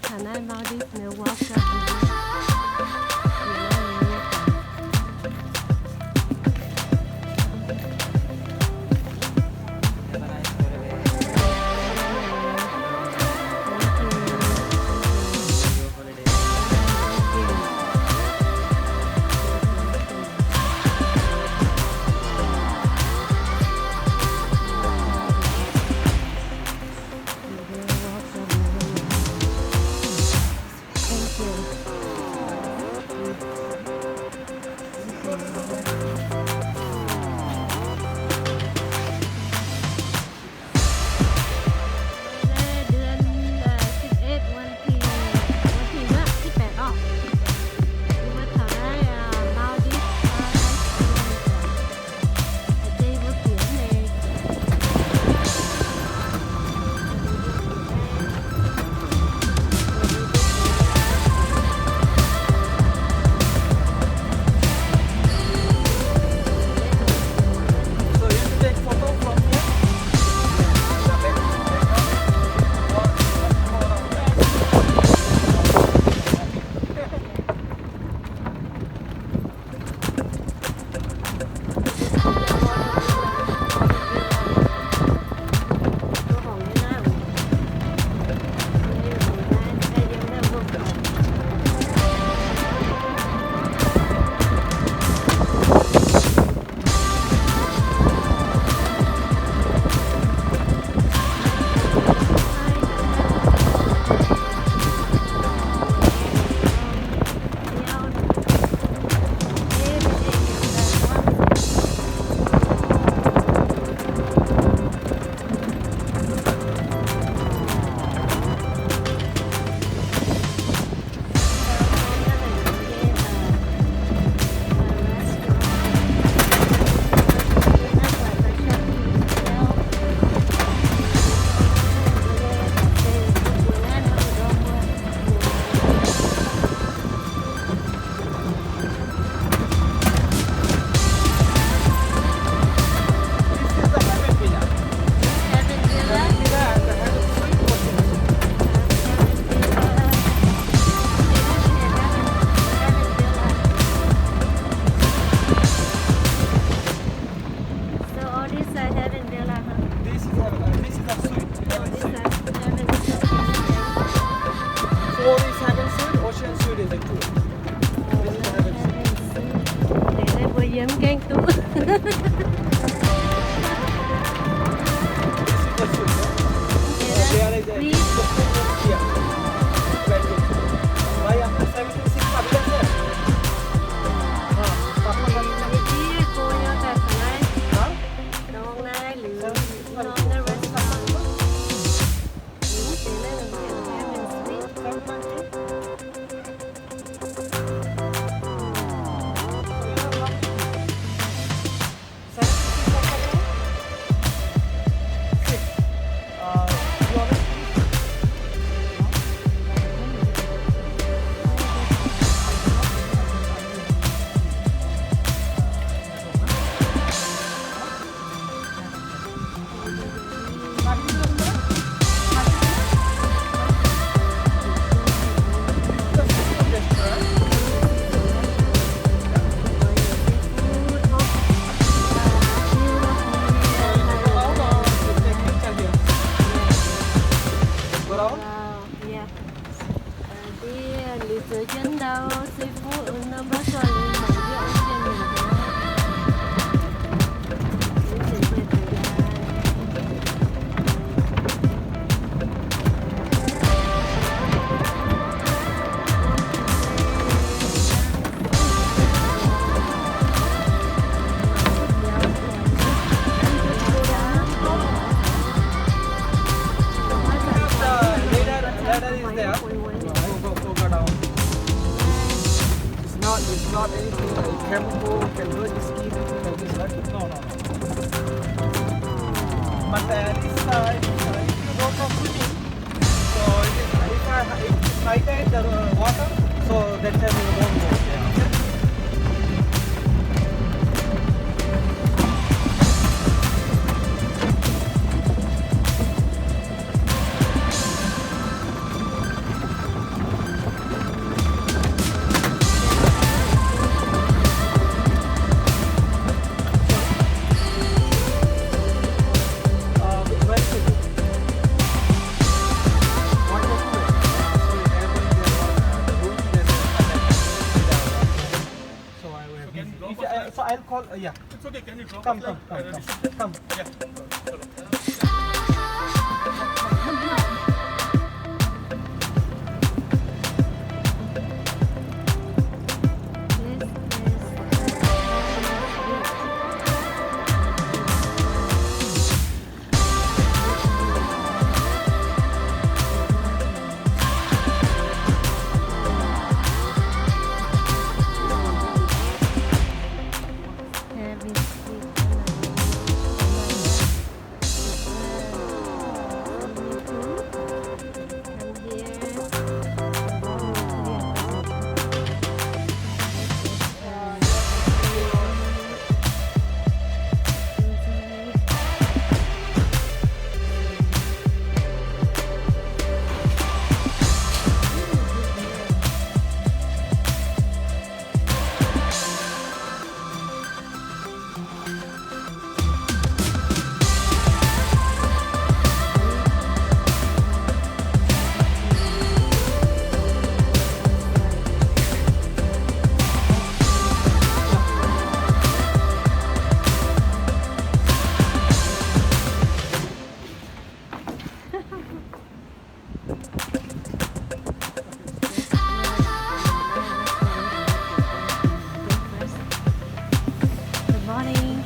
Taux naaiv Maldives nyei walk shop. So all these are Heaven Villa, huh? This is Heaven, uh, this is a suite. Oh, these are Heaven Villa. Four is Heaven Suite, Ocean Suite is included. This is Heaven Suite. Deix naaiv mbuo yiem gaengh duqv. This is the suite, huh? Uh, there is a, this is the full room here. Bedroom. Why after seventy-six are there? Huh? Wow, yeah. Aa, dieh liuz zoux jienv ndau, se fuqv norm baav soih liuz mangc jienv ong jienv mingh. Ladder, ladder is there. Go, go, go, go down. It's not, it's not anything like chemical can hurt your skin, anything like this, right? No, no, no. But, uh, this, uh, if, uh, if you go for swimming, so it is, if, uh, if it's high tide, the, uh, water, so that time you won't go there, okay? Call, uh, yeah. It's okay, can you drop us? Come, come, come, come. Yeah. Good morning.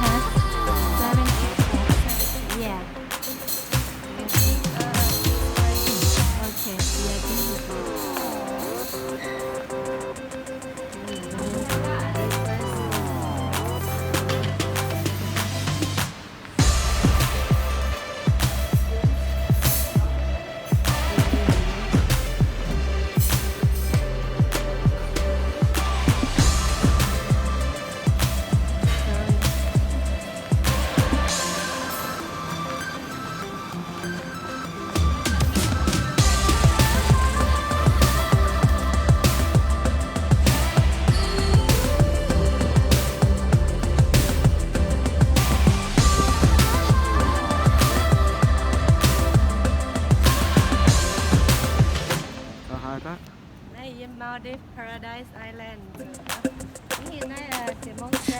Huh? Seven six four. Yeah. Okay, yeah, this is good. Naaiv yiem Maldives Paradise Island. Naaiv, naaiv, uh, se mong se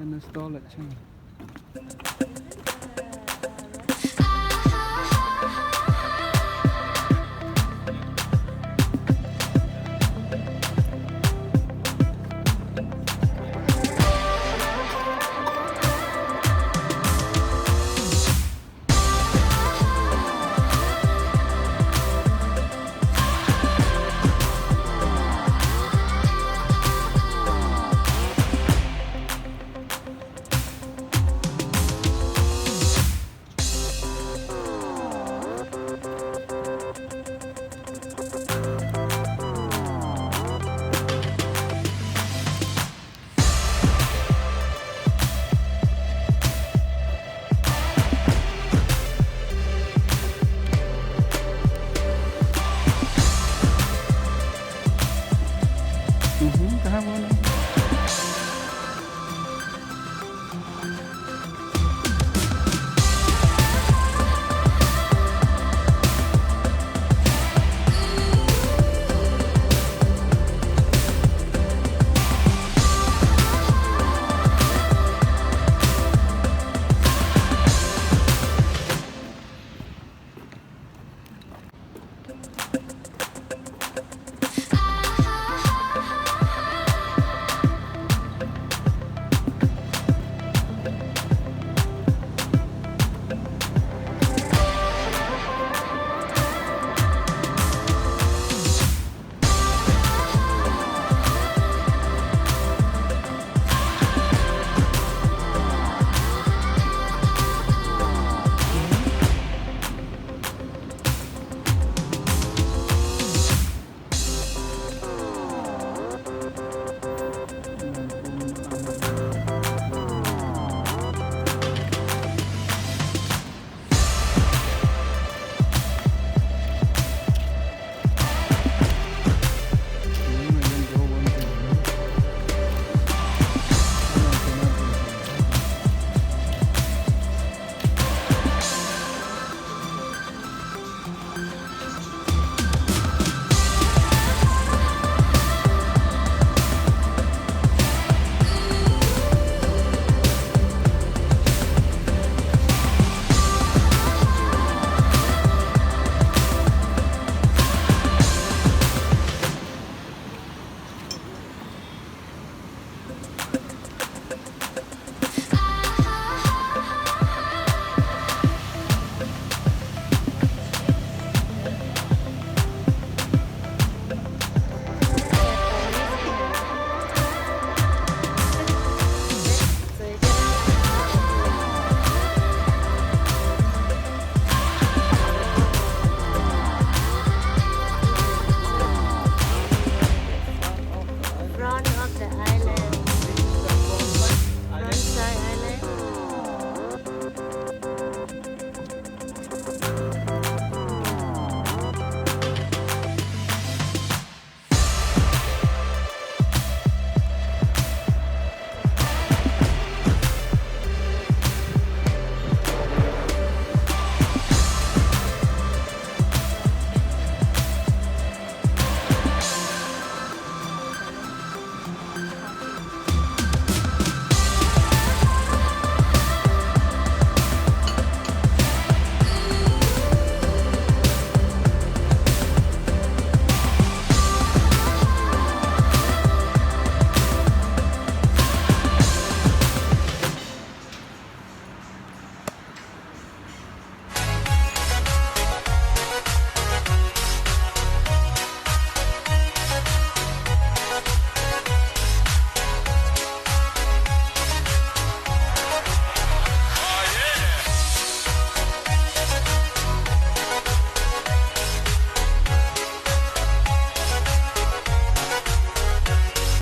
Naaiv store la'cang.